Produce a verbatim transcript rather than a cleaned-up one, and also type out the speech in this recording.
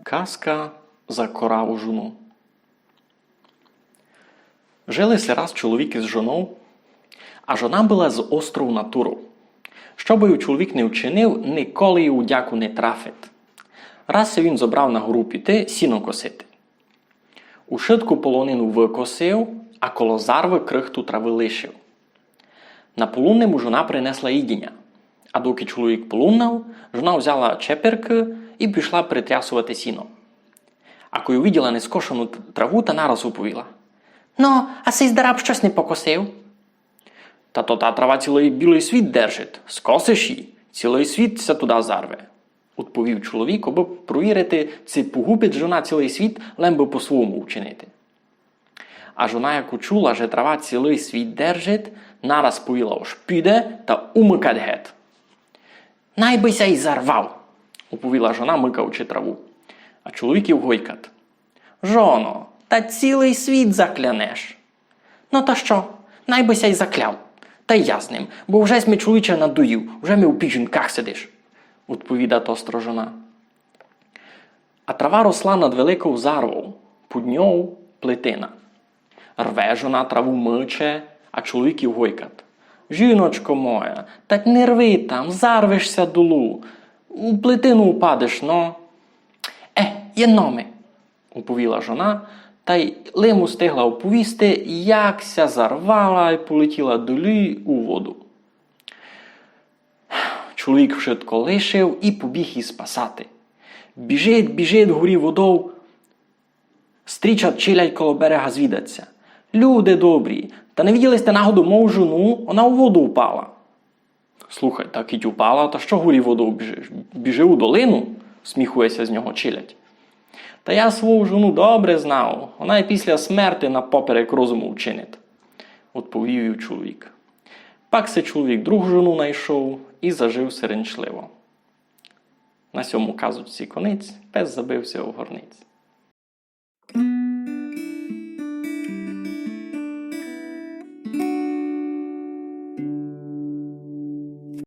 Казка за кораву жону. Жили си раз чоловік из жонов, а жона была з остров натуров. Што бы й чоловік не вчинив, николи й у дяку не трафить. Раз си він зобрав на гору піти сіно косити. Ушытку полонину выкосив, а коло зарвы крыхту травы лишив. На полунне му жона принесла їдіня. А докы чоловік полуннав, жона взяла чеперкы і пішла притрясовати сіно. А кой увиділа нескошену т-, траву, та нараз уповіла: «Но, а сись дараб штось не покосив?» «Та то та трава цілый білый світ держить. Скосиш її, цілый світ ся туда зарве», — удповів чоловік, обы провірити, ци погубить жона цілый світ, лем бы по-свому вчинити. А жона, як учула, же трава цілый світ держить, нараз повіла, ож піде та умыкать гет. «Най бы ся й зарвав», — уповіла жона, мыкаючи траву. А чоловік ї вгойкат: «Жоно, та цілый світ заклянеш». «Но та што, най бы ся й закляв. Та й я з ним, бо вже сь ми, чоловіче, надоїв, вже ми у піжінках сидиш», — удповідат остро жона. А трава росла над великов зарвов, під ньов плитина. Рве жона траву, мыче, а чоловік ї вгойкат: «Жіночко моя, та не рви там, зарвеш ся долу, у плитину упадеш, но». «Е, єдно ми», — уповіла жона, та й лим устигла уповісти, як ся зарвала й полетіла долу у воду. Чоловік вшытко лишив і побіг її спасати. Біжить, біжить горі водов, стрічат челядь коло берега, звідать ся: «Люди добрі, та не виділи сьте нагодов мою жону? Она у воду впала». «Слухай, та кідь упала, та што горі водов біжиш? Біжи у долину», — сміхує ся з нього челядь. «Та я свою жону добре знав, она й після смерти на поперек розуму вчинить», — удповів їй чоловік. Пак си чоловік другу жону найшов і зажив серенчливо. На сьому казочці конець, пес забив ся у горнець.